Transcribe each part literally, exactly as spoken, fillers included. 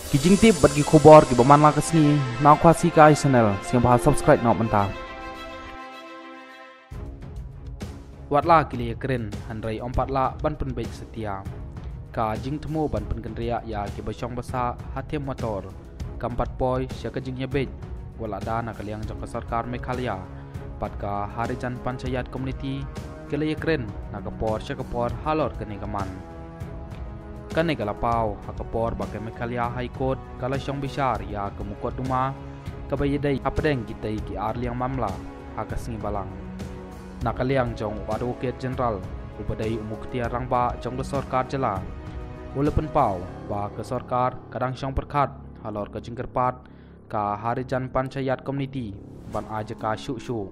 Ki jingtip bad ki khubor kiba man la ka sngi na Khasi Kai Channel, sngewbha subscribe noh mynta. Wat la ki la ïakren, hynrei ym pat lah ban pynbeit satia. Ka jingthmu ban pynkynriah ïa kiba shong ba sah ha thiem motor kam pat poi sha ka jingïabeit, wat la da na ka liang jong ka sorkar Meghalaya bad ka Harijan Panchayat Community ki la ïakren na ka por sha ka por halor kane ka mat. Kane ka la paw ha ka por ba ka Meghalaya High Court ka la shong bishar ïa ka mukotduma kaba ïadei hapdeng kitei ki ar liang mamla ha ka sngi Balang. Na ka liang jong u Advocate General, uba dei u Mukhtiar Rangbah jong ka sorkar jylla, u la pynpaw ba ka sorkar ka dang shong pyrkhat halor ka jingkyrpad ka Harijan Panchayat Community ban ai jaka shuh shuh.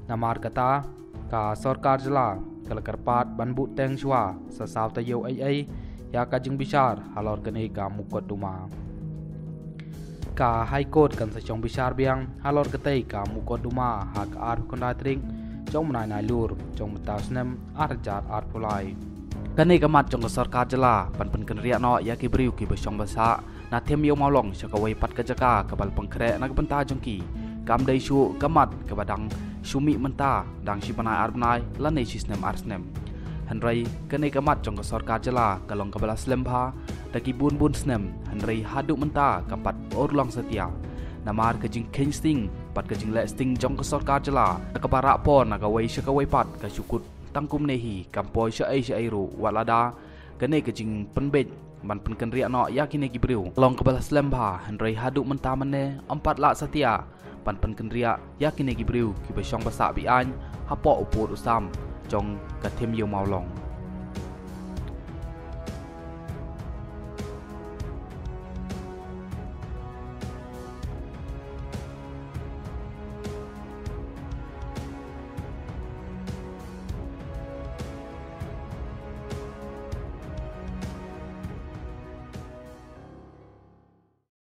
Namar kata, ka sorkar jylla ka la kyrpad ban buhteng shuwa sa saw taïew eiei ïa ka jingbishar halor kane ka mukotduma. Ka High Court kan sa shong bishar biang halor katei ka mukotduma ha ka arphew khyndai tarik jong u bnai Nailur jong mynta u snem ar hajar arphew lai. Kane ka mat jong ka sorkar jylla ban pynkynriah noh ïa ki briew kiba shong ba sah na thiem ïew mawlong sha kawei pat ka jaka kaba la pynkhreh na ka bynta jong ki, kam dei shuh ka mat kaba dang shu mih mynta dang shi bnai ar bnai lane shi snem ar snem. Hynrei kane ka mat jong ka sorkar jylla ka long kaba la slem bha da ki bun bun snem, hynrei haduh mynta kam pat urlong satia. Namar ka jingkheiñ sting bad ka jingleh sting jong ka sorkar jylla, kaba rah por na kawei sha kawei pat ka shu kut tang kumne hi, kam poi shaei shaei ruh, wat la da kane ka jingpynbeit ban pynkynriah noh ïa kine ki briew long kaba la slem bha, hynrei haduh mynta mynne ym pat lah satia ban pynkynriah ïa kine ki briew kiba shong ba sah be-aiñ hapoh u pud u sam jong ka thiem ïew mawlong.